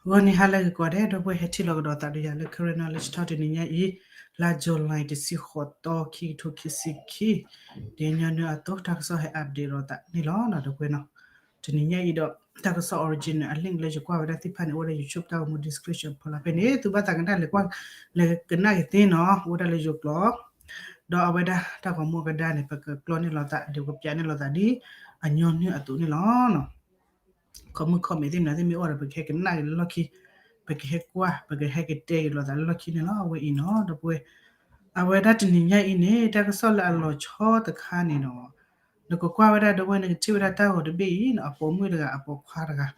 ဂီၤနံၤဟါလၢဂ့ၤကိးဂၤဒဲး ဒီပုၢ်ဝဲၢ်ဟဲထံၣ်လိာ်ကဒီးသးဒီးယၤလၢ Karen Knowledge Talk တနံၤညါအံၤ လါ July တဆံဃိးသီ ခံကထိခံဆံခံ, ဒ်ညီနုၢ်အသိး တၢ်ကစီၣ်ဟဲ update လိာ်သးန့ၣ်လီၤ ဒီပုၢ်ဝဲၢ်နီၤ. တနံၤညါအံၤဒီး တၢ်ကစီၣ် original အ link လၢယကွၢ်ဝဲဒၣ်သ့ၣ်တဖၣ်န့ၣ် အိၣ်ဝဲဒၣ် YouTube တၢ်ဂီၤမူ description ဖီလာ်ဖဲန့ၣ် သုဘၣ်သးကနၣ်လဲၤကွၢ် လဲၤကနၣ်က့ၤသ့နီၤ အိၣ်ဝဲဒၣ်လၢယိၤကျိာ် ဒီးအဝဲဒၣ်တၢ်ဂီၤမူအကဒါန့ၣ် ပကကျီန့ၢ်လိာ်သး ဒီးကပျးန့ၢ်လိာ်သးဒ်အညီနုၢ်အသိးန့ၣ်လီၤ. comment comment သ့ၣ်မနုၤသ့ၣ်မ့ၢ်အိၣ်ဒီး ပကဟဲကနၣ်က့ၤလၢလီၢ်ခံ, ပကဟဲကွၢ် ပကဟဲကတဲက့ၤလိာ်သးလၢလီၢ်ခံန့ၣ်လီၤ. အဝဲအံၤနီၤ ဒီပုၢ်ဝဲၢ် အဝဲဒၣ်တနံၤညါအံၤန့ၣ် တၢ်ကစီၣ်လၢအလီၤဆီတခါန့ၣ်နီၤ နကကွၢ်ဝဲဒၣ်ဒီပုၢ်ဝဲၢ် နကထံၣ်ဝဲဒၣ်တၢ်ဂီၤတဘ့ၣ်အံၤနီၤ အပိာ်မုၣ်တဂၤအပိာ်ခွါတဂၤ,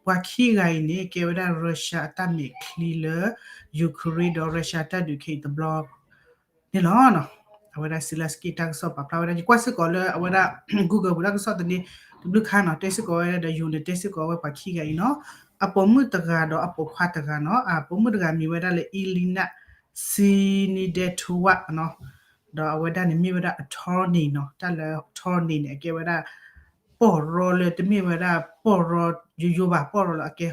ပှၤခံဂၤအံၤန့ၣ် ကဲဝဲဒၣ် Russia အတၢ်မဲာ်ချံလၢ Ukraine ဒီး Russia တၢ်ဒုးခဲအံၤတဘျီ န့ၣ်လီၤ. အဝဲဒၣ် Zelensky တၢ်ကစီၣ်ပာ်ဖျါဝဲဒၣ် ယကွၢ်စ့ၢ်ကီးလၢအဝဲဒၣ် Google ပူၤတၢ်ကစီၣ်သန့ တဘျုးခါနီၤ တဲစ့ၢ်ကီးဝဲဒၣ်ဒီး ယိၤန့ၣ် တဲစ့ၢ်ကီးဝဲပှၤခံဂၤအံၤနီၤ အပိာ်မုၣ်တဂၤဒီးအပိာ်ခွါတဂၤနီၤ အပိာ်မုၣ်တဂၤမံၤဝဲဒၣ်လၢ Elena Sinidetova နီၤ ဒီးအဝဲဒၣ်န့ၣ်မ့ၢ်ဝဲဒၣ် attorney နီၤ တၢ်လၢ attorney န့ၣ် အကဲဝဲဒၣ် ပီၢ်ရီလၢတမ့ၢ်ဝဲဒၣ်ပီၢ်ရီယိယိဘၣ် ပီၢ်ရီလၢအကဲ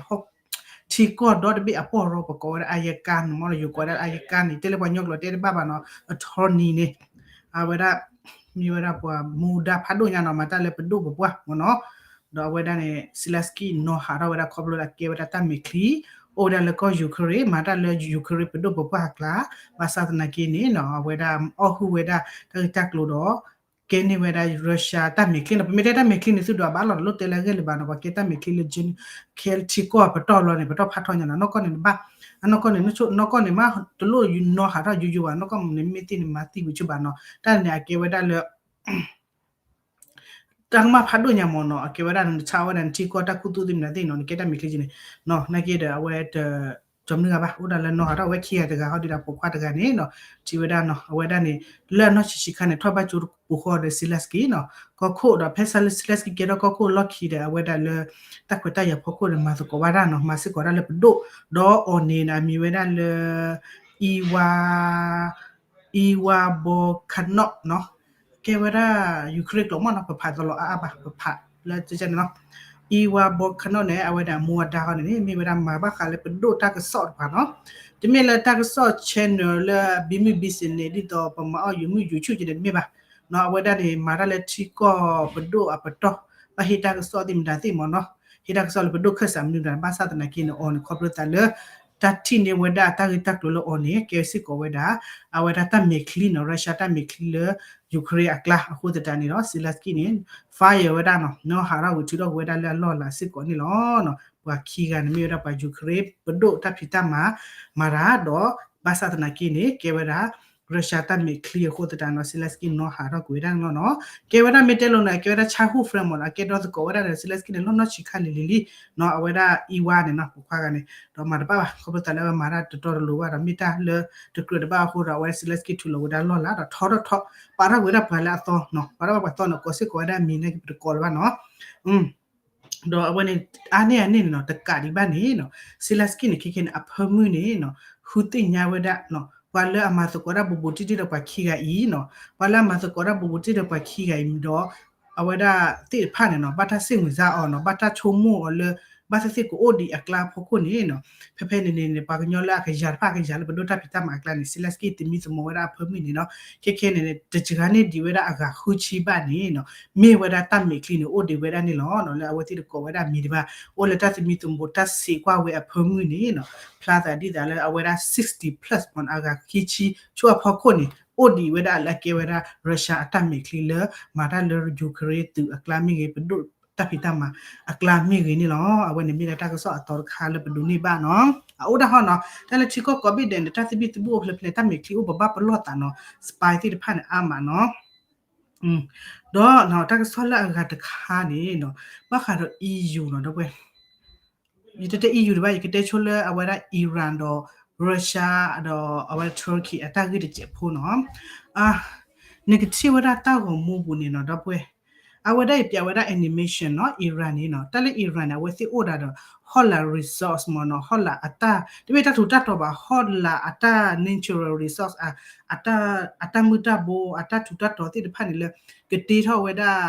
ထံကီၢ်ဒီတဘ့ၣ်အပီၢ်ရီ ပကိးဝဲဒၣ် အယကါန့ၣ် မ့ၢ်လၢယိၤကိးဝဲဒၣ် အယကါန့ၣ် တဲလၢပှၤကညီကျိာ်တဲတဘၣ်ဘၣ်နီၤ attorney န့ၣ် အဝဲဒၣ် မ့ၢ်ဝဲဒၣ်ပှၤမူဒါဖးဒိၣ်ညါနီၤ မၤတၢ်လၢပဒိၣ်ပပှၢ်မ့ၢ်နီၤ ဒီးအဝဲဒၣ်န့ၣ် Zelensky နီၤဟးထီၣ်ဝဲဒၣ်ခီဖျိလၢအကဲဝဲဒၣ်တၢ်မဲာ်ချံ အိၣ်ဝဲဒၣ်လၢကီၢ် Ukraine မၤတၢ်လၢ Ukraine ပဒိၣ်ပပှၢ်အကျါ ဘၣ်ဆၣ်သနာ်က့န့ၣ်နီၤ အဝဲဒၣ်အီၣ်ဟုၣ်ဝဲဒၣ်တၢ်ဂ့ၢ်တၢ်ကျိၤဒီး ကဲန့ၢ်ဝဲဒၣ် Russia တၢ်မဲာ်ချံနီၤ ပမ့ၢ်တဲတၢ်မဲာ်ချံန့ၣ် သုဒွးဘၣ်လီၤ တလိၣ်တဲလၢအဂ့ၢ်လၢၤဘၣ်နီၤ ပှၤကဲတၢ်မဲာ်ချံလၢ ခဲလၢာ်ထံကီၢ်ပတီၢ်လီၤန့ၣ် ပတီၢ်ဖးထီညါနီၤ နီၢ်ကီၢ်န့ၣ်တဘၣ် အနီၢ်ကီၢ်န့ၣ် နီၢ်ကီၢ်န့ၣ်မး တလိၣ်နီၤဟးထီၣ်ယိယိဘၣ် နီၢ်ကီၢ်န့ၣ်မ့ၢ်သ့ၣ်န့ၣ် မၤသံဝံၤဆူၣ်ဘၣ်နီၤ တၢ်န့ၣ်အကဲဝဲဒၣ်လၢ တၢ်ကမၣ်ဖးဒိၣ်ညါမ့ၢ်နီၤ အကဲဝဲဒၣ်နဆါဝဲဒၣ်နထံကီၢ်တၢ်ခူသူၣ်သ့ၣ်မနုၤသ့ၣ်နီၤ နကဲတၢ်မဲာ်ချံက့န့ၣ် နာ်က့ဒီးအဝဲတ ကၠီမနုၤဂၤဘၣ် အိၣ်ဒၣ်လၢနီၤဟးထီၣ်ဝဲခံဂၤတဂၤဟီဒုးဒီးပိာ်ခွါတဂၤန့ၣ်နီၤ ထံၣ်ဝဲဒၣ်နီၤ အဝဲဒၣ်န့ၣ် လၢအနီၢ်ဆံးဆံးခါန့ၣ် ထီၣ်ဘၣ်ကၠိပူၤဃီဒီး Zelensky နီၤ ကီၢ်ခိၣ်ဒီးဖဲ Zelensky ကဲထီၣ်ကီၢ်ခိၣ်လီၢ်ခံဒီး အဝဲဒၣ်လၢ တၢ်ခွဲးတၢ်ယာ်ဖီခိၣ်ဒီး မၤသကိးဘၣ်ဒၣ်နီၤ မၤစ့ၢ်ကီးဒၣ်လၢပဒိၣ် ဒီးအီၤန့ၣ် အမံၤဝဲဒၣ်လၢ Iwa Iwa Bogdanov နီၤ ကဲဝဲဒၣ် Ukraine ကျိာ်မ့ၢ်နီၤ ပဖးတလီၤအါအါဘၣ် ပဖးလၢန့ၣ်နီၤ Iwa Bogdanov န့ၣ် အဝဲဒၣ်မူအဒါဃီန့ၣ်န့ၣ် မ့ၢ်ဝဲဒၣ်မၤဘၣ်ဃးလၢပဒိၣ်တၢ်ကစီၣ်တပှၤနီၤ တမ့ၢ်လၢတၢ်ကစီၣ် channel လၢ ဘံမုၢ်ဘံစ့န့ၣ် ဒ်သိးပမၤအီၣ်ယုၤမုၢ်ယုၤဆူၣ်က့န့ၣ်တမ့ၢ်ဘၣ်နီၤ အဝဲဒၣ်န့ၣ် မၤတၢ်လၢထံကီၢ်ပဒိၣ်အပတီၢ် ဘၣ်ဟ့ၣ်တၢ်ကစီၣ်သ့ၣ်မတၤသ့ၣ်မ့ၢ်နီၤ ဟ့ၣ်တၢ်ကစီၣ်လၢပဒိၣ်ခၢၣ်စးမနုၤမတၤ ဘၣ်ဆၣ်သနာ်က့န့ၣ် အီၤန့ၣ် ခီဖျိသးလၢ တၢ်ထံၣ်န့ၢ်ဝဲဒၣ်တၢ်ဂ့ၢ်တၢ်ကျိၤလၢအီၤန့ၣ် ကဲစ့ၢ်ကီးဝဲဒၣ် အဝဲဒၣ်တၢ်မဲာ်ချံနီၤ Russia တၢ်မဲာ်ချံလၢ Ukraine အကျါ အဃိသတးန့ၣ်ဒီး Zelensky န့ၣ် fire ဝဲဒၣ်နီၤ နီၤဟးထီၣ်ဝံၤထုးထီၣ်ကွံာ်ဝဲဒၣ်လၢအလီၢ်လၤစ့ၢ်ကီးန့ၣ်လီၤ. ပှၤခံဂၤန့ၣ်မ့ၢ်ဝဲဒၣ်ပှၤ Ukraine ပဒိၣ်တၢ်ဖံးတၢ်မၤ မၤတၢ်ဒီး ဘၣ်ဆၣ်သနာ်က့န့ၣ် ကဲဝဲဒၣ် Russia တၢ်မဲာ်ချံအဃိသတးနီၤ Zelensky နီၤဟးထီၣ်ကွံာ်ဝဲဒၣ်န့ၣ်လီၤနီၤ. ကဲဝဲဒၣ်မ့ၢ်တဲလိာ်န့ၣ် ကဲဝဲဒၣ် childhood friend မ့ၢ်နီၤ အကဲဒီသကိးဝဲဒၣ်ဒီး Zelensky န့ၣ် လီၤနီၢ်ဆံးခါလံၤလံၤလံနီၤ အဝဲဒၣ် Iwa န့ၣ်နီၤ ပိာ်ခွါဂၤန့ၣ် ဒီးမၤတဘၣ်ဘၣ် ခီဖျိသးလၢအဝဲမၤတၢ်တတီတလိၤဘၣ်ဒီး မ့ၢ်တၢ်လၢတကြၢးတဘၣ်အဃိဒီး အဝဲ Zelensky ထုးလီၤဝဲဒၣ်လီၢ်လၤဒီးထီထီၣ်ထီ ပာ်ထီၣ်ကွံာ်ဝဲဒၣ်ပှၤလၢအသီနီၤ ပာ်ထီၣ်ဝဲပှၤသီန့ၣ် ကိးစ့ၢ်ကီးဝဲဒၣ်မံၤန့ၣ် ပတကိးလၢၤဘၣ်နီၤ ဒီးအဝဲန့ၣ် အါန့ၢ်အန့ၣ်န့ၣ်နီၤ တကးဒံးဘၣ်န့ၣ်နီၤ Zelensky န့ၣ် ခဲခဲန့ၣ် အဖၢမုၢ်န့ၣ်နီၤ ဃုသ့ၣ်ညါဝဲဒၣ်နီၤ ပှၤလၢအမၤသကိးတၢ်ဘူးဘူးတံၢ်တံၢ်ဒီးပှၤခံဂၤအံၤနီၤ ပှၤလၢအမၤသကိးတၢ်ဘူးဘူးတံၢ်ဒီးပှၤခံဂၤအံၤဒီး အဝဲဒၣ်သ့ၣ်တဖၣ်န့ၣ်နီၤ ဘၣ်တၢ်စ့ၣ်မုၢ်စၢ်အီၤနီၤ ဘၣ်တၢ်ဆိကမိၣ်အီၤလၢ ဘၣ်သ့ၣ်သ့ၣ်ကအိၣ်ဒံးအကျါဖီခိၣ်န့ၣ်နီၤ ဖဲဖဲန့ၣ်န့ၣ် ပှၤကညီလၢအကယၤတဖၣ်အကယၤလၢပဒိၣ်တၢ်ဖံးတၢ်မၤအကျါန့ၣ် Zelensky သမံသမိးဝဲဒၣ်အဖၢမုၢ်န့ၣ်နီၤ ခဲခဲန့ၣ် တစှၤန့ၢ်ဒံးဝဲဒၣ်အဂၤဃုဆံဘၣ်န့ၣ်နီၤ မ့ၢ်ဝဲဒၣ်တၢ်မဲာ်ချံန့ၣ် အိၣ်ဒံးဝဲဒၣ်န့ၣ်လီၤ. လၢအဝဲသ့ၣ်တကိးဝဲဒၣ်မံၤတဘၣ် အိၣ်လၢတၢ်သမံသမိးတၢ်စံးကွၢ်ဝဲအဖၢမုၢ်န့ၣ်နီၤ ဖျါသးဒ်သိးလၢအဝဲဒၣ် sixty plus မ့ၢ်နီၤ အဂၤခံဆံ ဆူအဖီခိၣ်န့ၣ် အိၣ်ဒံးဝဲဒၣ်လၢအကဲဝဲဒၣ် Russia အတၢ်မဲာ်ချံလၢ မၤတၢ်လၢ Ukraine သုးအကျါမ့ၢ်ဂ့ၤ ပဒိၣ်တၢ်ဖံးတၢ်မၤအကျါမ့ၢ်ဂ့ၤန့ၣ်လီၤ. အဝဲန့ၣ်မ့ၢ်ဒၣ်တၢ်ကစီၣ်အသီတခါလၢပဒိးန့ၢ်ဘၣ်နီၤ အအိၣ်ဒၣ်ဟီနီၤ တၢ်လၢထံကီၢ်ကိးဘ့ၣ်ဒဲးန့ၣ် တၢ်သဘံၣ်သဘုၣ်အိၣ်ဖျဲၣ်ဖျဲၣ် တၢ်မဲာ်ချံအိၣ် ပဘၣ်ပလီၢ်သးနီၤ spy သ့ၣ်တဖၣ်န့ၣ် အါမးနီၤ ဒီးတၢ်ကစီၣ်လၢအဂၤတခါန့ၣ်နီၤ ဘၣ်ဃးဒီး EU နီၤ ဒီပုၢ်ဝဲၢ် ယတတဲ EU တဘၣ် ယကတဲဆိလၢအဝဲဒၣ် Iran ဒီး Russia ဒီးအဝဲ Turkey အတၢ်ဂ့ၢ်တစဲးဖိနီၤ နကထံၣ်ဝဲဒၣ်တၢ်ဂီၤမူပူၤန့ၣ်နီၤ ဒီပုၢ်ဝဲၢ် အဝဲဒၣ်အံၤပျးဝဲဒၣ် animation နီၤ Iran န့ၣ်နီၤ တၢ်လၢ Iran န့ၣ် အဝဲသ့ၣ်အိၣ်ဒၣ်ဒီး ဟီၣ်လာ် resource မ့ၢ်နီၤ ဟီၣ်လာ်အတၢ် တမ့ၢ်တၢ်ထူးတၢ်တီၤဘၣ် ဟီၣ်လာ်အတၢ် natural resource အတၢ်မုၢ်တၢ်ဘိ အတၢ်ထူးတၢ်တီၤသ့ၣ်တဖၣ်န့ၣ်လၢ ကတ့ထီၣ်ဝဲဒၣ်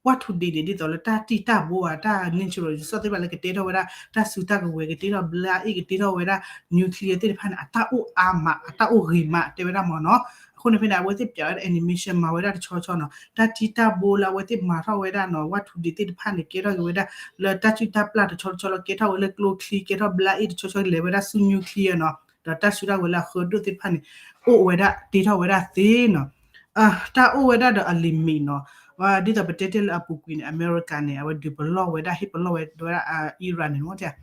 ဝၣ်ထူဒံးန့ၣ် ဒ်သိးလၢတၢ်တံၢ်တၢ်ဘိဧါ တၢ် natural resource သ့ၣ်တဖၣ်လၢကတဲထီၣ်ဝဲဒၣ် တၢ်စုတၢ်ကဝဲၤ ကတဲထီၣ်ဘျါအ့ၣ် ကတဲထီၣ်ဝဲဒၣ် nuclear သ့ၣ်တဖၣ်န့ၣ် အတၢ်အိၣ်အါမး အတၢ်အိၣ်ဂ့ၤမး တဲဝဲဒၣ်မ့ၢ်နီၤ. အဃိန့ၣ်ဖဲန့ၣ် အဝဲသ့ၣ်ပျးဝဲဒၣ် animation မၤဝဲဒၣ်တဆီဆီနီၤ တၢ်တံၢ်တၢ်ဘိလၢအဝဲသ့ၣ်မၤထီၣ်ဝဲဒၣ်နီၤ ဝၣ်ထူဒံးသ့ၣ်တဖၣ်န့ၣ် ကဲထီၣ်က့ၤဝဲဒၣ် လၢတၢ်စုၣ်တၢ်ပျၢ်တဆီတဆီလီၤ ကဲထီၣ်ဝဲလၢကျိချံ ကဲထီၣ်ဘျါအ့ၣ်တဆီဆီ လဲၤဝဲဒၣ်ဆူ nuclear နီၤ ဒီးတၢ်စုတၢ်ကဝဲၤလၢအဃၢဒိၣ်သ့ၣ်တဖၣ်န့ၣ် အိၣ်ဝဲဒၣ် တ့ထီၣ်ဝဲဒၣ်သ့နီၤ တၢ်အိၣ်ဝဲဒၣ်ဒီးအ limit နီၤ ဒ်သိးပတဲတ့ၢ်လၢအပူၤကွံာ်န့ၣ် အမဲရကၤန့ၣ် အဝဲဒုးပလီၢ်ဝဲဒၣ် ဟ့ၣ်ပလီၢ်ဝဲဒၣ် Iran န့ၣ်မ့ၢ် တ့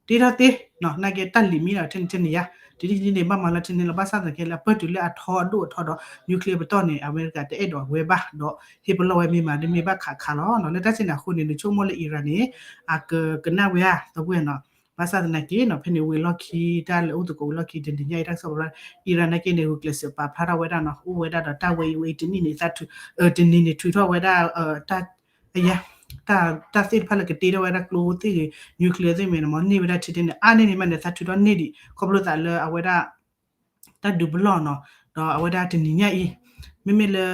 ထီၣ်သ့နီၤ နာ်က့တၢ် limit နီၤ ထဲန့ၣ်ထဲန့ၣ်ယါ တနံၤတနံၤန့ၣ် ဘၣ်မၤလီၤထဲန့ၣ်လီၤ ဘၣ်ဆၣ်သနာ်က့လၢ အပၢၢ်တုၤလၢအထီဒိၣ်အထီဒီး nuclear ပတီၢ်န့ၣ် အမဲရကၤတအဲၣ်ဒိးဝဲဘၣ် ဒီးဟ့ၣ်ပလီၢ်ဝဲမ့ၢ်မး ဒ်မ့ၢ်ဘၣ်ခးခးလီၤနီၤ လၢတၢ်စ့ၢ်န့ၣ်အဃိန့ၣ် နဆိကမိၣ်လၢ Iran န့ၣ် အကကနၣ်ဝဲဧါ သဝဲနီၤ ဘၣ်ဆၣ်သနာ်က့နီၤ ဖဲန့ၣ်ဝံၤလီၢ်ခံ တၢ်လၢအိၣ်သကိးဝံၤလီၢ်ခံ တနံၤညါအံၤ တၢ်ကစီၣ်ပူၤလၢ Iran နာ်က့န့ၣ် ဂုာ်ကျဲးစၢးပာ်ဖျါထီၣ်ဝဲဒၣ်နီၤ အိၣ်ဝဲဒၣ်ဒီးတၢ်ဝဲအံၤဝဲအံၤ တနံၣ်န့ၣ် သးထုး တနံၤန့ၣ်ထုးထီၣ်ဝဲဒၣ် တၢ် အယါ တၢ်သ့ၣ်တဖၣ်လၢကတ့ထီၣ်ဝဲဒၣ်ကျိသ့ၣ်ဂ့ၤ nuclear သ့ၣ်မ့ၢ်န့ၣ် မ့ၢ်န့ၢ်ဝဲဒၣ်ထဲထဲန့ၣ် အါန့ၢ်န့ၣ်မးန့ၣ် သးထုးထီၣ်န့ၢ်ဒံး ခီဖျိသးလၢအဝဲဒၣ် တၢ်ဒုးပလီၢ်နီၤ ဒီးအဝဲဒၣ်တနံၤညါအံၤ မ့မ့ၢ်လၢ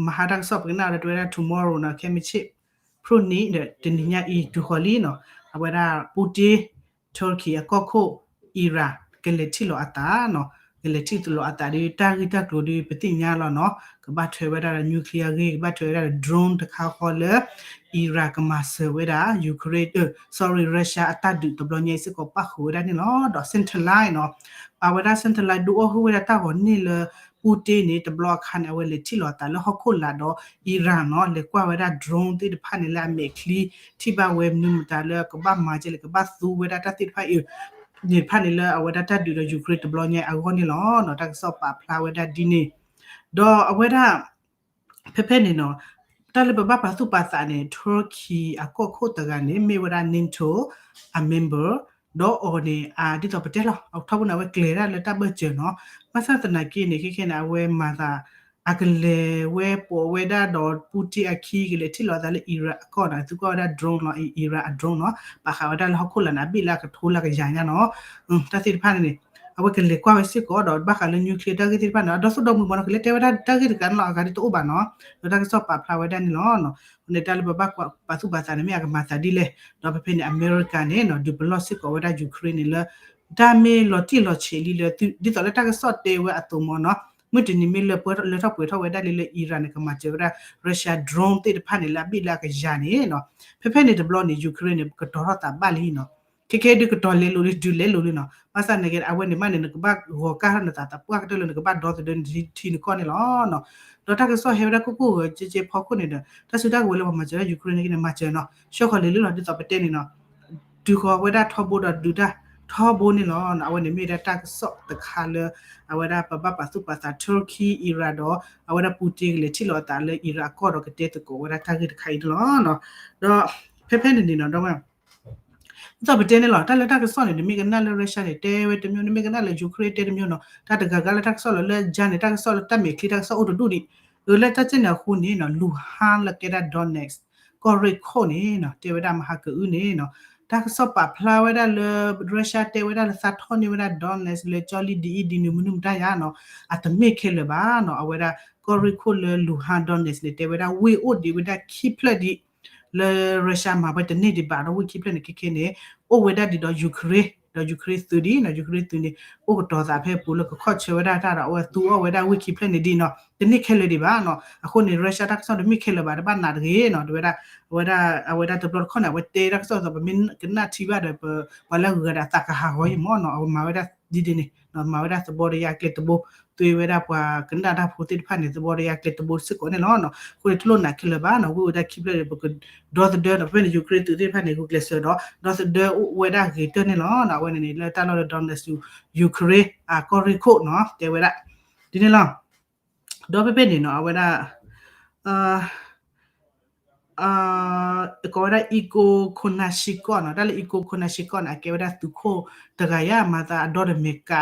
မဟါတၢ်ကစီၣ်ပကနၣ်ဒီးတဲဝဲဒၣ် tomorrow နီၤ ခဲမုၢ်ဆ့ၣ် ဖျိၣ်နံၤဒီးတနံၤညါအံၤ တုၤဃီၤလံနီၤ အဝဲဒၣ် Putin Turkey အကီၢ်ခိၣ် Iran ကလဲၤထံၣ်လီၤအသးနီၤ ကလဲၤထံၣ်လီၤအသးဒီး တၢ်ဂ့ၢ်တၢ်ကျိၤဒီး ပသ့ၣ်ညါလီၤနီၤ ကဘၣ်ထွဲဝဲဒၣ်ဒီး nuclear ဂ့ၢ် ကဘၣ်ထွဲဝဲဒၣ်ဒီး drone တခါဃီလၢ Iran ကမၤစၢၤဝဲဒၣ် Ukraine အ sorry Russia အတၢ်ဒုးတဘျီညါအံၤစ့ၢ်ကီးပၣ်ဃုာ်ဝဲဒၣ်န့ၣ်လီၤ. ဒီး satellite နီၤ အဝဲဒၣ် satellite ဒုးအိၣ်ဟုၣ်ဝဲဒၣ်တၢ်ဂီၤန့ၢ်လၢ Putin န့ၣ် တဘျီအခါန့ၣ် အဝဲလဲၤထံၣ်လီၤအသးလၢဟီၣ်ခိၣ်လာ်ဒီး Iran နီၤ လဲၤကွၢ်ဝဲဒၣ် drone သ့ၣ်တဖၣ်န့ၣ်လၢအမဲာ်ချံ ထံၣ်ဘၣ်ဝဲမနုၤမတၤလၢကဘၣ်မၤကဲလဲၣ် ကဘၣ်သူဝဲဒၣ်တၢ်သ့ၣ်တဖၣ်အံၤ န့ၣ်တဖၣ်န့ၣ်လၢအဝဲဒၣ်တၢ်ဒုးဒီး Ukraine တဘျီညါအံၤအဂီၢ်န့ၣ်လီၤ. တၢ်ကစီၣ်ပာ်ဖျါဝဲဒၣ်ဒ်န့ၣ် ဒီးအဝဲဒၣ် ဖဲဖဲန့ၣ်နီၤ တၢ်လၢပဘၣ်ပာ်သူၣ်ပာ်သးန့ၣ် Turkey အကီၢ်ခိၣ်တဂၤန့ၣ် မ့ၢ်ဝဲဒၣ် NATO အ member ဒီးအီၤန့ၣ် ဒ်သိးပတဲလီၤ အထီဘိန့ၣ် အဝဲကျဲၤဒၣ်လၢတၢ်ဘၢၣ်စၢၤနီၤ ဘၣ်ဆၣ်သနာ်က့န့ၣ် ခဲခဲန့ၣ် အဝဲမၤသး အကလဲၤဝဲပိာ်ဝဲဒၣ်ဒီး Putin အခံ ကလဲၤထံၣ်လီၤသးလၢ Iran အကီၢ်နီၤ သုကွၢ်ဝဲဒၣ် drone နီၤ Iran အ drone နီၤ ပာ်ဃာ်ဝဲဒၣ်လၢဟီၣ်ခိၣ်လာ်န့ၣ် အဘ့ၣ်လၢအကထိလၢကယၤညါနီၤ တၢ်သ့ၣ်တဖၣ်န့ၣ်န့ၣ် အဝဲကလဲၤကွၢ်ဝဲစ့ၢ်ကီးဒီး ဘၣ်ဃးလၢ nuclear တၢ်ဂ့ၢ်သ့ၣ်တဖၣ်န့ၣ် အဒီသူၣ်ဒီမုၢ်မးနီၤ ကလဲၤတဲဝဲဒၣ်တၢ်ဂ့ၢ်တကးန့ၣ်လီၤ အဂၤဒ်တအိၣ်ဘၣ်နီၤ ဒီးတၢ်ကစီၣ်ပာ်ဖျါဝဲဒၣ်န့ၣ်လီၤ. အဃိန့ၣ် တၢ်လၢပဘၣ်ပာ်သူၣ်ပာ်သးန့ၣ် မ့ၢ်အကမၤသးဒ်လဲၣ် ဒီးဖဲဖဲန့ၣ် အမဲရကၤန့ၣ်နီၤ ဒုးပလီၢ်စ့ၢ်ကီးဝဲဒၣ် Ukraine န့ၣ်လၢ တၢ်မ့ၢ်လီၤတံၢ်လီၤဆဲးလံလၢ ဒ်သိးလၢတၢ်ကစီၣ်တဲဝဲအသိးမးနီၤ မုၢ်တနံၤမ့ၢ်လၢပှဲၤလၢထီၣ်ပှဲၤထီၣ်ဝဲဒၣ်လံလၢ Iran န့ၣ် ကမၤစၢၤဝဲဒၣ် Russia drone သ့ၣ်တဖၣ်န့ၣ်လၢအဘ့ၣ်လၢအကယၤန့ၣ်နီၤ ဖဲဖဲန့ၣ်တဘျီန့ၣ် Ukraine န့ၣ် ကတီၤထီၣ်သးဘၣ်လံနီၤ ခဲခဲဒုးကတီၤလဲၤလိာ်လံ ဒုးလဲၤလိာ်လံနီၤ ဘၣ်ဆၣ်သနာ်က့ အဝဲန့ၣ်မးန့ၣ် နကဘၣ်ဂီၤကၢ်ထီၣ်နသးသးပှၢ်ကတၢၢ်လၢနကဘၣ်ဒီသဒၢနထံနကီၢ်န့ၣ်လီၤ. ဒီးတၢ်ကစီၣ်ဟဲဝဲဒၣ်ကိၢ်ကိၢ်ဂီၤကဲကဲဖီခိၣ်န့ၣ်ဒီး တၢ်စုတၢ်ကဝဲၤလၢပှၤမၤစၢၤဒၣ် Ukraine န့ၣ်က့န့ၣ် မၤစၢၤနီၤ ဆှၢဃီၤလဲၤလံလီၤ ဒ်သိးပတဲန့ၣ်နီၤ တုၤဃီၤဝဲဒၣ်ထီဘိဒီးဒုးတၢ်ထီဘိန့ၣ်လီၤ. အဝဲန့ၣ်မ့ၢ်ဒၣ်တၢ်ကစီၣ်တခါလၢ အဝဲဒၣ်ပဘၣ်ပာ်သူၣ်ပာ်သး Turkey Iran ဒီး အဝဲဒၣ် Putin ကလဲၤထံၣ်လီၤအသးလၢ Iran အကီၢ်ဒီးကတဲသကိးဝဲဒၣ်တၢ်ဂ့ၢ်တခါအံၤန့ၣ်လီၤ. ဒီးဖဲဖဲန့ၣ်န့ၣ်နီၤ ဒီးဝဲ ဒ်သိးပတဲန့ၣ်လီၤ တၢ်လၢတၢ်ကစီၣ်န့ၣ် နမ့ၢ်ကနၣ်လၢ Russia န့ၣ် တဲဝဲတမျိုး နမ့ၢ်ကနၣ်လၢ Ukraine တဲတမျိုးနီၤ တၢ်တဂၤဂၤလၢတၢ်ကစီၣ်လီၤ လၢယါန့ၣ် တၢ်ကစီၣ်လၢတၢ်မဲာ်ချံတၢ်ကစီၣ်အိၣ်တဒူၣ်ဒံး အၢ လၢတၢ်စ့ၢ်န့ၣ်အဃိန့ၣ်နီၤ Luhansk လၢကဲဒၣ် Donetsk ကီၢ်ရ့ၣ်ခိၣ်န့ၣ်နီၤ တဲဝဲဒၣ်မဟါကအုန့ၣ်နီၤ တၢ်ကစီၣ်ပာ်ဖျါဝဲဒၣ်လၢ Russia တဲဝဲဒၣ်လၢသးထီၣ်န့ၢ်ဝဲဒၣ် Donetsk လၢကၠီလံဒ်အံၤဒ်နုၤမနုၤမတၤယါနီၤ အတမ့ၢ်ခဲလၢာ်ဘၣ်နီၤ အဝဲဒၣ်ကီၢ်ရ့ၣ်ခိၣ်လၢ Luhansk Donetsk န့ၣ် တဲဝဲဒၣ်ဝ့ၢ်အိၣ်ဒံးဝဲဒၣ်ခံဖျၢၣ်ဒံး လၢ Russia မၤဝဲတန့ၢ်ဒံးဘၣ်ဒီးဝ့ၢ်ခံဖျၢၣ်န့ၣ် ခဲခဲန့ၣ် အိၣ်ဝဲဒၣ်ဒံးဒီး Ukraine ဒီး Ukraine သုးဒံးနီၤ Ukraine သုးန့ၣ် အိၣ်ကတီၤသးဖဲပူၤလၢကခီၣ်ဆၢဝဲဒၣ်တၢ်ဒီး အဝဲသူအီၣ်ဝဲဒၣ်ဝ့ၢ်ခံဖျၢၣ်န့ၣ်ဒံးနီၤ တန့ၢ်ခဲလၢာ်ဒံးဘၣ်နီၤ အဃိန့ၣ် Russia တၢ်ကစီၣ်တမ့ၢ်ခဲလၢာ်ဘၣ် တဘၣ်နာ်တဂ့ၤနီၤ တဲဝဲဒၣ် အဝဲဒၣ် အဝဲဒၣ်တဘျီတခီၣ်န့ၣ် အဝဲတဲတၢ်ကစီၣ်အသိး ပမ့ၢ်ကနၣ်ထံဘၣ်ဒီး ပှၤလၢအဂုၤအဂၤဒီးသးကဟးဂီၤအံၤမ့ၢ်နီၤ အဝဲမၤဝဲဒၣ်ဒ်ဒ်န့ၣ် မၤဝဲဒၣ်သဘီတယါကျဲသဘိ သွ့ဝဲဒၣ်ပှၤကနၣ်တၢ်ဖိသ့ၣ်တဖၣ်န့ၣ် သဘီတယါကျဲသဘိစ့ၢ်ကီးန့ၣ်လီၤ. အဃိန့ၣ် တလိၣ်နာ်ခဲလၢာ်ဘၣ်နီၤ ဝ့ၢ်ဝဲဒၣ်ခံဖျၢၣ်ဒီး ပကဒီသဒၢနီၤ ဖဲန့ၣ် Ukraine သုးသ့ၣ်တဖၣ်န့ၣ် ဂုာ်ကျဲးစၢးဒီး ဒီသဒၢဝဲဒၣ်ဂ့ၤတၢၢ်န့ၣ်လီၤ. အဝဲန့ၣ်န့ၣ် လၢတၢ်လီၢ်လၢ Donetsk Ukraine အကီၢ်ရ့ၣ်ခိၣ်နီၤ တဲဝဲဒၣ် ဒ်န့ၣ်လီၤ. ဒီးဖဲဖဲန့ၣ်နီၤ အဝဲဒၣ် ကိးဝဲဒၣ် Igor Konashenkov နီၤ တၢ်လၢ Igor Konashenkov န့ၣ် အကဲဝဲဒၣ်သုးခိၣ်တဂၤယါ မၤသးအဒီတမ့ၢ်ကး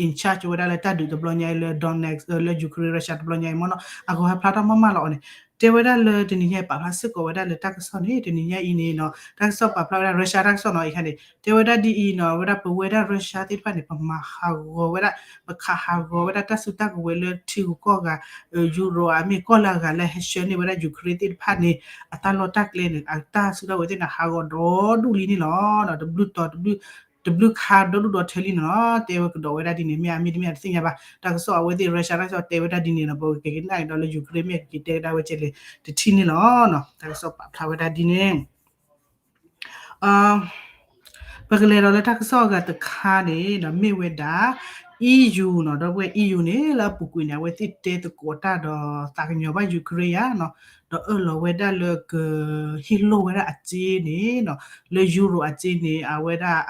in charge ဝဲဒၣ်လၢတၢ်ဒုးတဘျီညါအံၤလၢ Donetsk လၢ Ukraine Russia တဘျီညါအံၤမ့ၢ်နီၤ အဂီၤဟဲဖျါထီၣ်မးမးလီၤအီၤန့ၣ် တဲဝဲဒၣ်လၢတနံၤညါအံၤပာ်ဖျါစ့ၢ်ကီးဝဲဒၣ်လၢတၢ်ကစီၣ်န့ၣ် တနံၤညါအံၤန့ၣ်နီၤ တၢ်ကစီၣ်ပာ်ဖျါဝဲဒၣ် Russia တၢ်ကစီၣ်နီၤ အံၤခါန့ၣ် တဲဝဲဒၣ်ဒ်အံၤနီၤ ဝဲဒၣ်ပဝဲဒၣ် Russia သ့ၣ်တဖၣ်န့ၣ် ပမၤဟးဂီၤဝဲဒၣ် ပခးဟးဂီၤဝဲဒၣ်တၢ်စုတၢ်ကဝဲၤလၢထံဂုၤကီၢ်ဂၤ ယူရိၤ အမ့ၢ်ကီၢ်လၢအဂၤလၢဟဲဆှၢန့ၢ်ဝဲဒၣ် Ukraine သ့ၣ်တဖၣ်န့ၣ် အတၢ်လီၢ်တၢ်ကျဲန့ၣ် အတၢ်စုတၢ်ကဝဲၤသ့ၣ်န့ၣ် ဟးဂီၤဒီဒူၣ်လံန့ၣ်လီၤ. တဘျုးတီၤ တဘျုးခါဒီဒူၣ်ဒီထၢလံန့ၣ်လီၤ. တဲဝဲကဒီးဝဲဒၣ်ဒ်န့ၣ် မ့ၢ်အမ့ၢ်တမ့ၢ်အတသ့ၣ်ညါဘၣ်. တၢ်ကစီၣ်အဝဲသ့ၣ် Russia တၢ်ကစီၣ်တဲဝဲဒၣ်ဒ်န့ၣ်နီၤ ပကကနၣ်ကဒီးလၢ Ukraine မ့ၢ်ကက့ၤတဲကဒါဝဲကဲလဲၣ် တထံၣ်န့ၣ်လီၤ. တၢ်ကစီၣ်ပာ်ဖျါဝဲဒၣ်ဒ်န့ၣ် ပကလဲၤဒီးလၢတၢ်ကစီၣ်အဂၤတခါန့ၣ်ဒီးမ့ၢ်ဝဲဒၣ် EU နီၤ ဒီပုၢ်ဝဲၢ် EU န့ၣ် လၢအပူၤကွံာ်န့ၣ် အဝဲသ့ၣ်တဲသကိးတၢ်ဒီးသးကညီၤဘၣ် Ukraine ဧါနီၤ ဒီးအၢၣ်လီၤဝဲဒၣ်လၢကဟ့ၣ်လိၣ်ဝဲဒၣ်အစ့န့ၣ်နီၤ လၢ Euro အစ့န့ၣ် အဝဲဒၣ်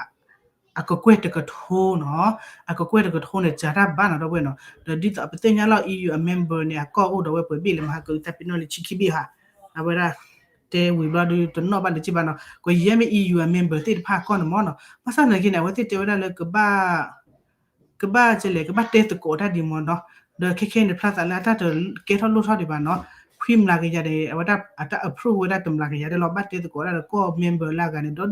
အကကွဲၢ်တကထိနီၤ အကကွဲၢ်တကထိန့ၣ် စှၤတၢ်ဘၣ်နီၤ ဒီပုၢ်ဝဲၢ်နီၤ ဒီးဒ်သိးပသ့ၣ်ညါလီၤ EU အ member န့ၣ် အကီၢ်အိၣ်ဒီးဝဲပှဲၤဘ့ၣ်လဲၣ် မဟါကတၢၢ်ပ့ၤနီၣ်လၢဆံခံဘ့ၣ်ဧါ အဝဲဒၣ် တဲဝံၤဘျီဒုးတနီၣ်ဘၣ်လၢၤဘၣ်နီၤ ကယဲၢ်မ့ၢ် EU အ member သ့ၣ်တဖၣ်အကီၢ်န့ၣ်မ့ၢ်နီၤ ဘၣ်ဆၣ်သနာ်က့န့ၣ် အဝဲသ့ၣ်တဲဝဲဒၣ်လၢ ကဘၣ်ကလဲၣ် ကဘၣ်တဲသကိးတၢ်ဒ်မ့ၢ်နီၤ ဒီးခဲခဲန့ၣ် ဖျါသးလၢအတၢ်တကဲထီၣ်လိၣ်ထီၣ်ဒံးဘၣ်နီၤ ခွံမျးကယၤန့ၣ် အဝဲဒၣ်အတၢ် approve ဝဲဒၣ်တမျးကယၤဒၣ်လီၤ ဘၣ်တဲသကိးဒၣ်ဒီးကီၢ် member လၢအဂၤန့ၣ် ဒီဒူၣ်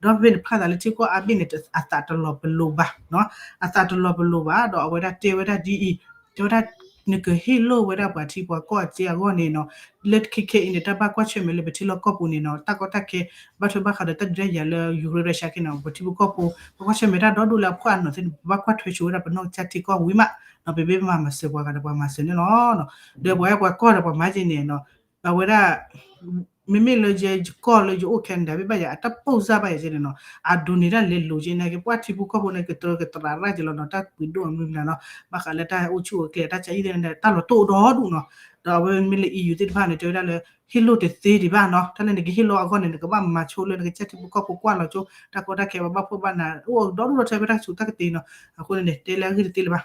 ဒံး ဒီးဖဲန့ၣ် ဖျါသးလၢထံကီၢ်အါဘ့ၣ်န့ၣ် အသးတလီၤပလိာ်ဘၣ်နီၤ အသးတလီၤပလိာ်ဘၣ် ဒီးအဝဲဒၣ်တဲဝဲဒၣ်ဒ်အံၤ တဲဝဲဒၣ် နကဟ့ၣ်လိၣ်ဝဲဒၣ်ပှၤထံပှၤကီၢ်အစ့အဂီၢ်န့ၣ်နီၤ လၢခဲခဲအံၤန့ၣ် တၢ်ဘၣ်ကွၢ်ဆၢၣ်မဲာ်လၢပထံလီၢ်ကီၢ်ပူၤန့ၣ်နီၤ တၢ်ကီတၢ်ခဲ ဘၣ်ထွဲဘၣ်ဃးဒီးတၢ်ဒုးတၢ်ယၤလၢ Ukraine Russia ခဲန့ၣ် ပထံဖိကီၢ်ဖိ ပကွၢ်ဆၢၣ်မဲာ်တၢ်ဒီဒူၣ်လၢအဖှီၣ်အနီၢ်သ့ၣ်န့ၣ် ပဘၣ်ကွၢ်ထွဲဆိဝဲဒၣ်ပနီၢ်ကစၢ်ထံကီၢ်ဝံၤမး ဒီးပဘၣ်မၤစၢၤပှၤဂၤဒီးပှၤမၤစၢၤန့ၣ်လီၤ ဒီးပှၤဟဲပှၤကီၢ်ဒီးပှၤမၤက့ၤန့ၣ်နီၤ အဝဲဒၣ် မ့မ့ၢ်လၢယကီၢ်လၢယအိၣ် Canada ဘၣ်ယၤ အတၢ်ပိၢ်စၢ်ဘၣ်ယၤက့ၤန့ၣ်နီၤ အဒိးန့ၢ်ဒၣ်လဲၤလိၤက့ၤန့ၣ်က့ၤ ပှၤထံဖိကီၢ်ဖိန့ၣ် ကတြၢကတြးရၣ်က့ၤလီၤနီၤ တၢ်ပှ့ၤဒိၣ်အမုၢ်မနုၤနီၤ ဘၣ်ဃးလၢတၢ်အိၣ်ဆူၣ်အိၣ်ချ့ တၢ်ကၢအံၤသ့ၣ်န့ၣ် တၢ်လီၤတိၢ်ဒီဒူၣ်နီၤ ဒီးအဝဲမ့မ့ၢ်လၢ EU သ့ၣ်တဖၣ်န့ၣ် တဲဝဲဒၣ်လၢ ဟ့ၣ်လိၣ်တသ့ဒံးဘၣ်နီၤ တၢ်လၢနကဟ့ၣ်လိၣ်အဂီၢ်န့ၣ် နကဘၣ်မၤဆိလၢနကစၢ်ထံဖိကီၢ်ဖိကွၢ်လီၤဆိ တၢ်ကီတၢ်ခဲပှၤဘၣ်ဖှီၣ်ဘၣ်နး အိၣ်ဒီဒူၣ်ဒီထၢဖဲတၢ်ဆူးတၢ်ကတ့ၤနီၤ အဃိန့ၣ်န့ၣ် တဲလၢအဂ့ၢ်တသ့လၢၤဘၣ်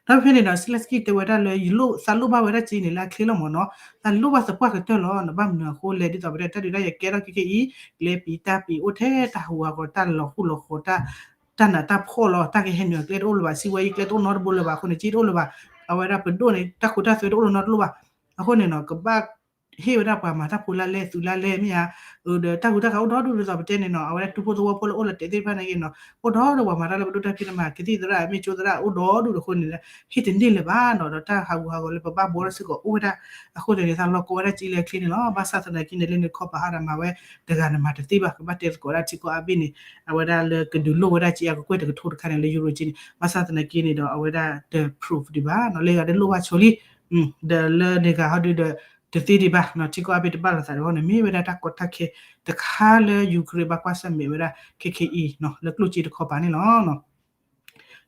ဒီးဖဲန့ၣ်ဒီး Zelensky တဲဝဲဒၣ်လၢ ယလိၣ်သးလိၣ်ဘၣ်ဝဲဒၣ်စ့န့ၣ်လၢအချ့လီၤမ့ၢ်နီၤ သးလိၣ်ဘၣ်သပှၢ်ကတၢၢ်လီၤ ဘၣ်မနုၤအဃိလဲၣ် ဒ်သိးပတဲတၢ်ဒုးတၢ်ယၤကဲထီၣ်ခဲခဲအံၤ ကျဲပံၤတၢ်ပံၤအိၣ်ထဲတၢ်ဟးဂူာ်ဟးဂီၤ တၢ်လီၤဃူလီၤဃီၤ တၢ်နးတၢ်ဖှီၣ်လီၤ တၢ်ကဟဲနုာ်ကျဲတအိၣ်လၢၤဘၣ် စံးဝဲယကျဲတအိၣ်နီတဘိလၢၤဘၣ် အဃိန့ၣ် စ့တအိၣ်လၢၤဘၣ် အဝဲဒၣ်ပဒိၣ်န့ၣ် တၢ်ခိတၢ်သွဲတအိၣ်လၢၤနီတလိၣ်ဘၣ် အဃိန့ၣ်နီၤ ကဘၣ်ဟ့ၣ်ဝဲဒၣ်ပှၤမၤတၢ်ဖိလၢလဲၣ်သုးလၢလဲၣ်မ့ၢ်ဧါ ဒီးတၢ်ဂုၤတၢ်ဂၤအိၣ်ဒီဒူၣ်ဒ်သိးပတဲန့ၣ်နီၤ အဝဲဒၣ်တူၢ်ဖိသဝီဖိလၢအိၣ်လၢတဲသ့ၣ်တဖၣ်န့ၣ်က့ၤနီၤ အိၣ်ဒီဒူၣ်ပှၤမၤတၢ်လၢပဒိၣ်တၢ်ဖံးတၢ်မၤ ကသံၣ်သရၣ်မ့ၢ်ကၠိသရၣ်အိၣ်ဒီဒူၣ်အဃိန့ၣ် ဟ့ၣ်တန့ၢ်လၢၤဘၣ်နီၤ ဒီးတၢ်ဟးဂူာ်ဟးဂီၤလၢပဘၣ်ဘှီထီၣ်စ့ၢ်ကီးအိၣ်ဝဲဒၣ် အဃိန့ၣ်န့ၣ် သးလီၤကီဝဲဒၣ်စ့လၢအချ့န့ၣ်လီၤ ဘၣ်ဆၣ်သနာ်က့န့ၣ် လၢနခီပၤဟးဒီးမၤဝဲတဂၤန့ၣ်မၤတသ့ဘၣ် ကဘၣ်တဲသကိးဒၣ်ထံကီၢ်အါဘ့ၣ်န့ၣ် အဝဲဒၣ်လၢကဒုးလိၣ်ဝဲဒၣ်စ့အကကွဲၢ်တကထိတခါန့ၣ်လၢ Euro စ့န့ၣ် ဘၣ်ဆၣ်သနာ်က့န့ၣ်ဒီး အဝဲဒၣ်တ proof ဒံးဘၣ်နီၤ လၢဂၤဒၣ်လိၣ်ဘၣ်ဆိလံ ဒီးလၢန့ၣ်ဂၤဟီဒုဒီး တသ့ဒံးဘၣ်နီၤ ထံကီၢ်အါဘ့ၣ်တဘၣ်လိာ်သးဒီးအဃိန့ၣ် မ့ၢ်ဝဲဒၣ်တၢ်ကီတၢ်ခဲတခါလၢ Ukraine ဘၣ်ကွၢ်ဆၢၣ်မဲာ်ဝဲဒၣ်ခဲခဲအံၤနီၤ လၢကျိၣ်စ့တခီပၤန့ၣ်လီၤ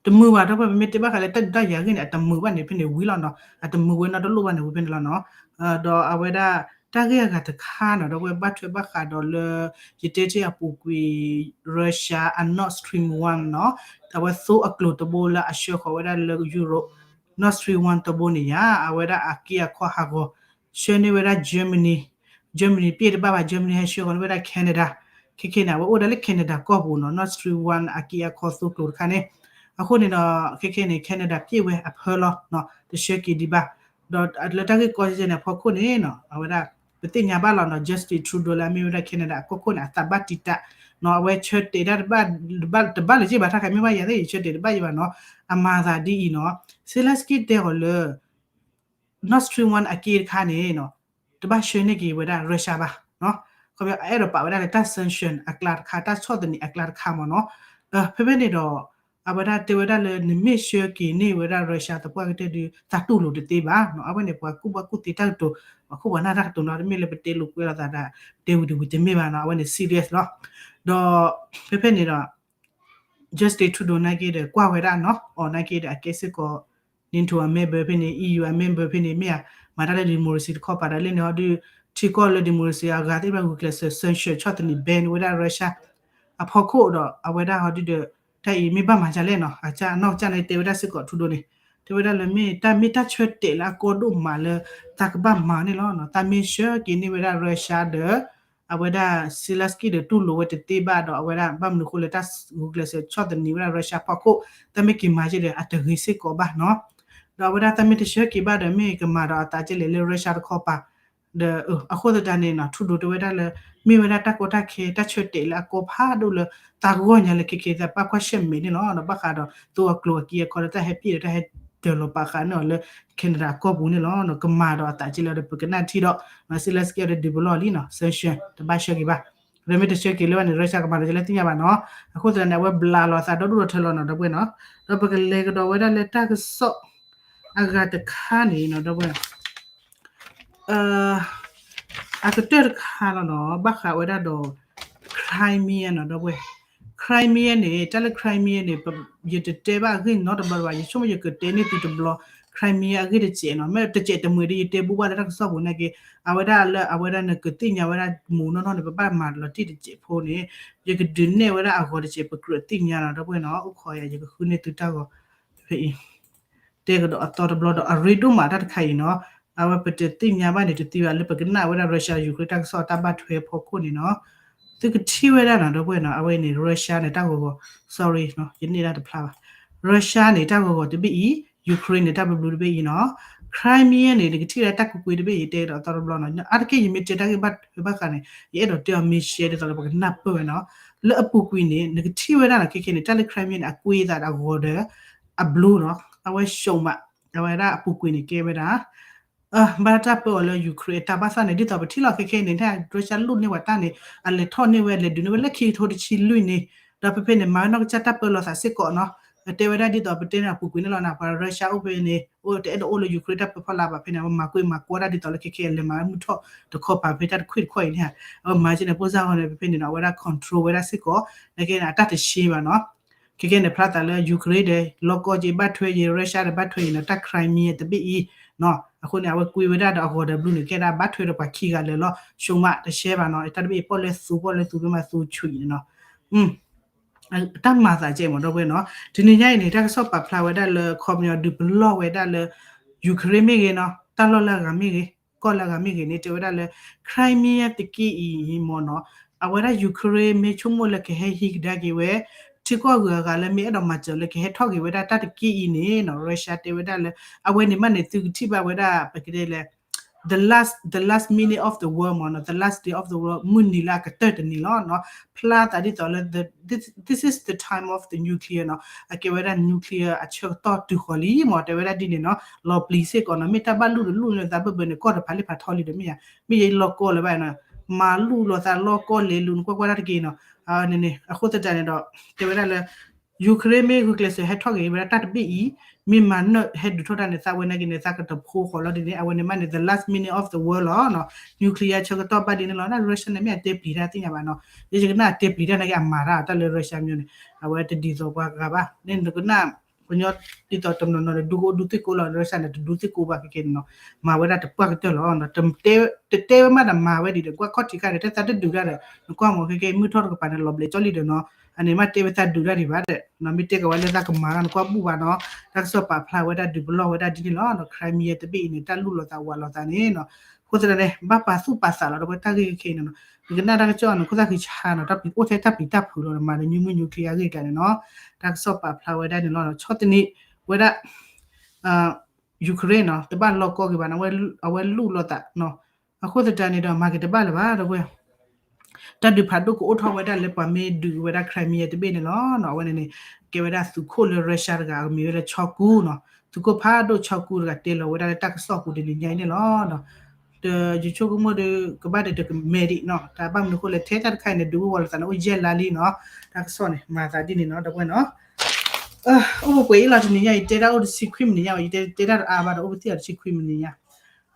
တမုာ်ဘၣ် ဒီပုၢ်ဝဲၢ် ပမ့ၢ်တဲဘၣ်ဃးလၢတၢ်ဒုးတၢ်ယၤအဂ့ၢ်န့ၣ် အတမုာ်ဘၣ်န့ၣ်ဖဲန့ၣ်ဝံၤလီၤနီၤ အတမုာ်ဝဲနီတလိၣ်ဘၣ်န့ၣ်ဝံၤဖဲန့ၣ်လီၤနီၤ ဒီးအဝဲဒၣ် တၢ်ဂ့ၢ်အဂၤတခါနီၤ ဒီပုၢ်ဝဲၢ် ဘၣ်ထွဲဘၣ်ဃးဒီးလၢ ယတဲတ့ၢ်အပူၤကွံာ် Russia အ Nord Stream one နီၤ အဝဲသိအကျိၤတဘိလၢအဆှၢဃီၤဝဲဒၣ်လၢ Europe Nord Stream one တဘိန့ၣ်ယါ အဝဲဒၣ်အက့အခီဟးဂီၤ ဆှၢန့ၢ်ဝဲဒၣ် Germany Germany ပျဲၢ်တဘၣ်ဘၣ် Germany ဟဲဆှၢဃီၤန့ၢ်ဝဲဒၣ် Canada ခဲခဲန့ၣ် အဝဲအိၣ်ဒၣ်လၢ Canada ကီၢ်ပူၤနီၤ Nord Stream one အက့အခီသိကျိၤတခါန့ၣ် အဃိန့ၣ်ဒီး ခဲခဲန့ၣ် Canada ပျဲၢ်ဝဲအဖၢလီၤ တဆှၢက့ၤဒံးဘၣ် ဒီးလၢတၢ်ဂ့ၢ်ကီယဲၢ်န့ၣ်အဖီခိၣ်န့ၣ်နီၤ အဝဲဒၣ် ပသ့ၣ်ညါဘၣ်လီၤနီၤ Justin Trudeau လၢအမ့ၢ်ဝဲဒၣ် Canada အကီၢ်ခိၣ်န့ၣ် အသးဘၣ်တံာ်တာ် နီၤ အဝဲဆၢတဲာ်ဒၣ်တဘၣ် တဘၣ်လၢၤက့ဘၣ် တၢ်ခါမ့ၢ်ဘၣ်ယၤသ့ၣ် ယဆၢတဲာ်တဘၣ်ယံၤဘၣ်နီၤ အမၤသးဒ်အံၤနီၤ Zelensky တဲအီၤလၢ Nord Stream one အက့တခါန့ၣ်နီၤ တဘၣ်ဆှၢန့ၢ်က့ၤဝဲဒၣ် Russia ဘၣ် ခီပညီ အအဲၣ်ဒိးပာ်ဝဲဒၣ်လၢတၢ် sanction အကျါတခါ တၢ်ဆီၣ်သနံးအကျါတခါမ့ၢ်နီၤ ဖဲဖဲန့ၣ်ဒီး အဝဲဒၣ်တဲဝဲဒၣ်လၢနမ့ၢ်ဆှၢက့ၤန့ၢ်ဝဲဒၣ် Russia သပှၢ်ကတၢၢ်ဒုး သးတူၢ်လိာ်တသ့ဘၣ်နီၤ အဝဲန့ၣ် ပှၤကူၣ်ဘၣ်ကူၣ်သ့တၢ်ကတိၤ ပှၤခိၣ်ပှၤနၢ်တၢ်ကတိၤနီၤ တမ့ၢ်လၢပတဲလိာ်ကွဲလိာ်သးဒီး တဲဝံၤတဝံၤတမ့ၢ်ဘၣ်နီၤ အဝဲန့ၣ် serious လီၤ ဒီး ဖဲဖဲန့ၣ်ဒီး Justin Trudeau နာ်က့ဒီး ကွၢ်ဝဲဒၣ်နီၤ အီၤနာ်က့ဒီး အကဲစ့ၢ်ကီး NATO အ member ဖဲန့ၣ် EU အ member ဖဲန့ၣ် မ့ၢ်ဧါ မၤတၢ်လၢ democracy တခီပၤဒီး လၢန့ၣ်ဟီဒုး ထံကီၢ်လၢ democracy အဂၤသ့ၣ်တဖၣ် ဂုာ်ကျဲးစၢး sanction ဆီၣ်သနံး ban ဝဲဒၣ် Russia အဖီခိၣ်ဒီး အဝဲဒၣ်ဟီဒုးဒီး တၢ်အံၤမ့ၢ်ဘၣ်မၤဒ်လဲၣ်နီၤ အကၢ်နီၢ်ကၢ်န့ၣ် တဲဝဲဒၣ်စ့ၢ်ကီး Trudeau န့ၣ် တဲဝဲဒၣ်လၢမ့ၢ်တၢ်မ့ၢ်တၢ်ဆၢတဲာ်လၢအကီဒိၣ်မးလၢ တၢ်ကဘၣ်မၤန့ၣ်လီၤ တၢ်မ့ၢ်ဆှၢက့ၤန့ၢ်ဝဲဒၣ် Russia ဒီး အဝဲဒၣ် Zelensky ဒီးတူၢ်လိာ်ဝဲတသ့ဘၣ်ဒီး အဝဲဒၣ်ဘၣ်မနုၤအဃိလဲၣ် တၢ်ဂုာ်ကျဲးစၢးဆီၣ်သနံးဝဲဒၣ် Russia ဖီခိၣ် တၢ်မ့ၢ်က့ၤမၤက့ၤဒီး အတဂ့ၤစ့ၢ်ကီးဘၣ်နီၤ. ဒီးအဝဲဒၣ်တၢ်မ့ၢ်တဆှၢက့ၤဘၣ်ဒီး မ့ၢ်ကမၤဒီးအသးကလဲာ်လၢ Russia တခီပၤ ဒီးအဃိသတးန့ၣ်နီၤ Trudeau တဲဝဲဒၣ်လၢ မ့ၢ်ဝဲဒၣ်တၢ်ကီတၢ်ခဲ တၢ်ဆၢတဲာ်လၢအကီဖးဒိၣ်လၢ သးဂီၢ်ညါလၢခဲခဲ သးပာ်ကွၢ်ဆၢၣ်မဲာ်န့ၣ်လီၤ. ဒီးဘၣ်ဃးဒီး သိအကျိၤအက့အခီဒီး တၢ်ဟဲပ့ၢ်ဒီးတၢ်ဟဲတၢၤလီၤပာ်ဃာ်န့ၣ်အီၤလၢ Canada အကီၢ်ပူၤန့ၣ်လီၤ. ကမၤဒီးအသးကလဲာ်ဒီး ပကနၣ်ထံဒီး Zelensky အီၤဒီးဒုးပလီၢ်လံနီၤ sanction တဘၣ်ဆှၢက့ၤဘၣ်. ဒီးမ့ၢ်တဆှၢက့ၤလၢၤဘၣ်န့ၣ် Russia ကမၤဒီးကလဲာ်သ့ၣ်ညါဘၣ်နီၤ. အဃိသတးန့ၣ် အဝဲဘျးလီၤအသးဒီဒူၣ်ဒီထၢလီၤနီၤ ဒီပုၢ်ဝဲၢ်နီၤ. ဒီးပကလဲၤကဒီးဝဲဒၣ်လၢတၢ်ကစီၣ် အဂၤတခါန့ၣ်နီၤ ဒီပုၢ်ဝဲၢ် အကတၢၢ်တခါလီၤနီၤ ဘၣ်ဃးဝဲဒၣ်ဒီး Crimea နီၤ ဒီပုၢ်ဝဲၢ် Crimea န့ၣ် တၢ်လၢ Crimea န့ၣ် ယတတဲဘၣ်အဂ့ၢ်နီတဘျီဘၣ် ယဆိကမိၣ်ယကတဲန့ၢ်သုတဘျီ Crimea အဂ့ၢ်တစဲးနီၤ မ့ၢ်တစဲးတမှဲၤဒီး ယတဲဘူးဘၣ်လၢတၢ်ကစီၣ်ပူၤနာ်က့ အဝဲဒၣ်လၢ အဝဲဒၣ်နကသ့ၣ်ညါဝဲဒၣ်မူးနီၢ်နီၢ်န့ၣ် ပဘၣ်မၤလီၤတံၢ်တစဲးဖိန့ၣ် ယကဒုးနဲၣ်ဝဲဒၣ်အဂီၤတစဲး ပကြၢးသ့ၣ်ညါနီၤ ဒီပုၢ်ဝဲၢ်နီၤ အိၣ်ခိးယၤ ယကဃုန့ၢ်သုတၢ်ဂီၤ ဖဲအံၤ တဲကဒီးအသီတဘျီဒီး အရ့ဒိၣ်မးတၢ်တခါအံၤနီၤ အဝဲပတသ့ၣ်ညါဘၣ်န့ၣ် တသ့ဘၣ်လၢပကနၣ်ဝဲဒၣ် Russia Ukraine တၢ်ကစီၣ်တၢ်ဘၣ်ထွဲအဖီခိၣ်န့ၣ်နီၤ သုကထံၣ်ဝဲဒၣ်နီၤ ဒီပုၢ်ဝဲၢ်နီၤ အဝဲန့ၣ် Russia န့ၣ် တၢ်ဂီၤဂီၤ sorry နီၤ ယန့ၢ်ဒၣ်တဖျါဘၣ် Russia န့ၣ် တၢ်ဂီၤဂီၤတဘ့ၣ်အံၤ Ukraine န့ၣ် တၢ်ဘျုးဘျုးတဘ့ၣ်အံၤနီၤ Crimea န့ၣ် နကထံၣ်ဝဲဒၣ်တၢ်ကွ့ၢ်ကွ့ၢ်တဘ့ၣ်အံၤ တဲကဒီးအသီတဘျီနီၤ အါတက့ၢ် ယမ့ၢ်တဲတၢ်ဂ့ၢ်ဘၣ်ထွဲဘၣ်ဃးန့ၣ် ယအဲၣ်ဒိးတဲအီၤ မ့ၢ်ရှဲ ဒ်သိးလၢပကနၢ်ပၢၢ်ဝဲနီၤ လၢအပူၤကွံာ်န့ၣ် နကထံၣ်ဝဲဒၣ်နီၤ ခဲခဲန့ၣ် တၢ်လၢ Crimea န့ၣ် အကွ့အသးဒီးအဂီၤဒီး အဘျုးနီၤ အဝဲ ရှုံးမး အဝဲဒၣ်အပူၤကွံာ်န့ၣ်ကဲဝဲဒၣ် ဘၣ်တၢ်ပၢအီၤလၢ Ukraine အတၢ်ဘၣ်ဆၣ်န့ၣ် ဒ်သိးပထံၣ်လီၤခဲခဲန့ၣ် Russia လူၢ်န့ၢ်ဝဲတၢ်န့ၣ် အလဲၤထီၣ်န့ၢ်ဝဲ လဲၤဒုးန့ၢ်ဝဲလၢခံကထိတဆံလွံၢ်န့ၣ် ဒီးဖဲဖဲန့ၣ် မၤဝဲနီၢ်ကစၢ်တၢ်ပၢလီၤသးစ့ၢ်ကီးနီၤ တဲဝဲဒၣ်ဒ်သိးပတဲန့ၣ်အပူၤကွံာ်န့ၣ်လီၤ ပှၤ Russia အိၣ်ဖဲန့ၣ် အိၣ်တအဲၣ်ဒိးအိၣ်လၢ Ukraine တၢ်ပၢဖီလာ်ဘၣ်ဖဲန့ၣ် အဝဲမၤကွ့မၤကွီတၢ်ဒ်သိးလၢခဲခဲအလဲၤမၤဝဲမုၢ်ထီၣ်တခီပၤဖဲတၢ်တခွံၣ်တခီအံၤန့ၣ် အဝဲမၤက့န့ၣ် ပိၢ်စၢ်ဂီၤန့ၣ် ဖဲဖဲန့ၣ်နီၤ အဝဲဒၣ် control ဝဲဒၣ်စ့ၢ်ကီး နကဲန့ၣ် အတၢ်တရှဲဘၣ်နီၤ ခဲခဲန့ၣ် ဖျါသးလၢ Ukraine ဒီး လီၢ်ကီၢ်က့ၤဘၣ်ထွဲယံၤ Russia ဒီးဘၣ်ထွဲယံၤနီၤ တၢ်Crimeaတဘ့ၣ်အံၤနီၤ အဃိန့ၣ် အဝဲကွ့ဝဲဒၣ်ဒီးအဂီၤဒီးဘျုးန့ၣ် ကဲဒၣ်ဘၣ်ထွဲဒီးပှၤခံဂၤလၢာ်လီၤ ရှုံးမးတရှဲဘၣ်နီၤ တၢ်တဘ့ၣ်အံၤပီၣ်လဲၣ်သူ ပီၣ်လဲၣ်သူ ပမၤသူဆူၣ်အံၤန့ၣ်နီၤ တၢ်မၤသးကဲမး ဒီပုၢ်ဝဲၢ်နီၤ တနံၤညါအံၤန့ၣ် တၢ်ကစီၣ်ပာ်ဖျါဝဲဒၣ်လၢ ခီပညီဒုးပလီၢ်ဝဲဒၣ်လၢ Ukraine မ့ၢ်ဂ့ၤနီၤ တၢ်လီၢ်လၢအဂၤမ့ၢ်ဂ့ၤ ကီၢ်လၢအဂၤမ့ၢ်ဂ့ၤန့ၣ် တဲဝဲဒၣ်လၢ Crimea တက့ၢ်အံၤမ့ၢ်နီၤ အဝဲဒၣ် Ukraine မ့ၢ်ဆိကမိၣ်လၢကဟဲဟံးကဒါက့ၤဝဲ ထံကီၢ်ဂုၤအဂၤလၢမ့ၢ်အဲၣ်ဒိးမၤစၢၤလၢကဟဲထီၣ်က့ၤဝဲဒၣ်တၢ်တက့ၢ်အံၤန့ၣ်နီၤ Russia တဲဝဲဒၣ်လၢ အဝဲန့ၣ်မးန့ၣ် သုကထံၣ်ဘၣ်ဝဲဒၣ် ပကတဲလဲၣ် the last the last minute of the world မ့ၢ်နီၤ the last day of the world မုၢ်နံၤလၢအကတၢၢ်တနံၤလီၤနီၤ ဖျါသးဒ်သိးလၢ this is the time of the nuclear နီၤ အကဲဝဲဒၣ် nuclear အဆၢကတီၢ်တုၤဃီၤလံမ့ၢ် တဲဝဲဒၣ်ဒ်န့ၣ်နီၤ လီၤပျံၤစ့ၢ်ကီးနီၤ မ့ၢ်တၢ်ဘၣ်လူၢ်တလူၢ်န့ၣ် သးဘၢၣ်ဘၢၣ်န့ၣ် ကီၢ်တဖၣ်လံဖးထီလံဒီးမ့ၢ်ယါ မ့ၢ်ယလီၢ်ကီၢ်လၢၤဘၣ်နီၤ မၤလူၢ်လီၤသးလီၢ်ကီၢ်လဲၤလူၤ နကွၢ်ကွၢ်တၢ်တက့ၢ်နီၤ န့ၣ်န့ၣ် အဃိသတးန့ၣ်ဒီး တဲဝဲဒၣ်လၢ Ukraine မ့ၢ်ဂုာ်ကျဲးစၢးဟဲထီၣ်က့ၤဝဲဒၣ်တၢ်တဘ့ၣ်အံၤ မ့ၢ်မၤနၢၣ်ဟဲဒုးထီၣ်တၢ်န့ၣ် သးဝဲနာ်က့န့ၣ် သးကတဖိဃီၤလီၤဒ်န့ၣ် အဝဲန့ၣ်မးန့ၣ် the last minute of the world လီၤနီၤ nuclear ဆၢကတီၢ်ဘၣ်ဒ်န့ၣ်လီၤ တၢ် Russia န့ၣ် မ့ၢ်အတဲပျံၤတၢ်သ့ၣ်ညါဘၣ်နီၤ ယကနၣ်အတဲပျံၤတၢ်နာ်က့ အမၤတၢ်တၢ်လၢ Russia မ့ၢ်န့ၣ် အဝဲတဒ်သိးပှၤဂၤဘၣ် န့ၣ်နကနၣ် ကညီဒ်သိးတနီၤနီၤဒီး ဒူကအိၣ်ဒူသ့ၣ်ကိးလီၤ Russia န့ၣ် တဒူသ့ၣ်ကိးဘၣ်ခဲခဲန့ၣ်နီၤ မၤဝဲဒၣ်တပှၢ်ကတၢၢ်လီၤ တတဲဝဲမးဒီးမၤဝဲဒ်ဒီး ကွၢ်ခီၣ်ထံးခါန့ၣ် တဲသးတဒုးတၢ်ဒီး နကွၢ်မ့ၢ်ခဲခဲ မုၢ်ထီၣ်တကပၤန့ၣ် လီၤဘျဲးကၠီလံဒီးနီၤ အန့ၣ်မးတဲဝဲသးဒုးတၢ်ဒံးဘၣ်ဒီး မ့ၢ်တဲကဝဲလၢသးကမၤတၢ် နကွၢ်ဘူၣ်ဘၣ်နီၤ တၢ်ကစီၣ်ပာ်ဖျါဝဲဒၣ်ဒုးပလီၢ်ဝဲဒၣ်ဒ်န့ၣ်လီၤ Crimea တဘ့ၣ်အံၤန့ၣ် တၢ်လူၢ်လီၤသးဝးလီၤသးန့ၣ်နီၤ အဃိသတးန့ၣ် ဘၣ်ပာ်သူၣ်ပာ်သးလီၤ ဒီးပတၢ်ဂ့ၢ်ခဲခဲအံၤန့ၣ်နီၤ နကနၣ်တၢ်ကစီၣ်န့ၣ် ခိၣ်သၣ်ဃံဆါနီၤ တၢ်ပျံၤအိၣ်ထဲတၢ်ပျံၤတၢ်ဖုးလီၤ မၤဒီး nuclear အဂ့ၢ်ကျါန့ၣ်နီၤ တၢ်ကစီၣ်ပာ်ဖျါဝဲဒၣ်န့ၣ်လီၤ ဆီၣ်သနံးဝဲဒၣ် Ukraine နီၤ တဘၣ်လီၢ်ကီၢ်က့ၤဘၣ်နီၤ အဝဲလူၢ်လီၤသးနီၤ အဃိသတးန့ၣ်ဒီး မၤက့ၤတဘၣ်လၢၤဘၣ် ဒီပုၢ်ဝဲၢ် တၢ်ဒုးဖးဒိၣ်ကအိၣ်ထီၣ်ဝဲဒၣ်လၢပှၤမ့ၢ်ဒုးဝဲဒၣ် Crimea တဘ့ၣ်န့ၣ်လီၤနီၤ အဝဲန့ၣ်န့ၣ် ကဲဝဲဒၣ်သုးခိၣ်လၢ Russia တဂၤ အမံၤဝဲလၢ ဆီကူနီၤ သုးခိၣ်ဖးဒိၣ်ဆီကူတဂၤတဲလီၤဝဲဒၣ်လၢတၢ်ကစီၣ်ပူၤတနံၤညါအံၤန့ၣ်လီၤ ဒီးယဆိကမိၣ်ဒီး ကဘၣ်ဒီးတကမဲာ်ဒံးနီၤ တၢ်ဘၣ်မနုၤအဃိလဲၣ် ထဲတၢ်တခါအံၤန့ၣ် ဒုးအိၣ်ဝးလီၤသးန့ၣ် အိၣ်ယဲၢ်လါလံနီၤ တၢ်ကစီၣ်န့ၣ် မၤသးဒ်န့ၣ်နီၤ ဒီပုၢ်ဝဲၢ်နီၤ အိၣ်ပှဲၤအံၤလီၤ တနံၤညါအံၤ တဲတၢ်အိၣ်တဆံခွံမံးနံးညါ ယတဲတၢ်တအါဘၣ်ဒီး အိၣ်ပသံၣ်အီၤတဆံခွံမံးနံးညါ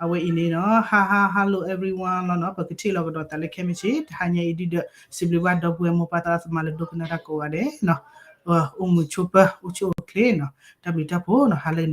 အဝဲအံၤန့ၣ်နီၤ Hi hi hello everyone လီၤနီၤ ပကထံၣ်လိာ်ကဒီးသးလၢခဲမုၢ်ဆ့ၣ် တဟါညါအံၤဒုဒီး စံးဘျုးဘၣ်ဒီပုၢ်ဝဲၢ်မိၢ်ပၢ်သရၣ်သမါလၢဒိကနၣ်တၢ်ကိးဂၤဒဲးနီၤ အိၣ်မုာ်ဆိးပၢၤ အိၣ်ဆူၣ်အိၣ်ချ့နီၤ တၢ်ဘျုးတၢ်ဖှိၣ်နီၤ ဟါလၢ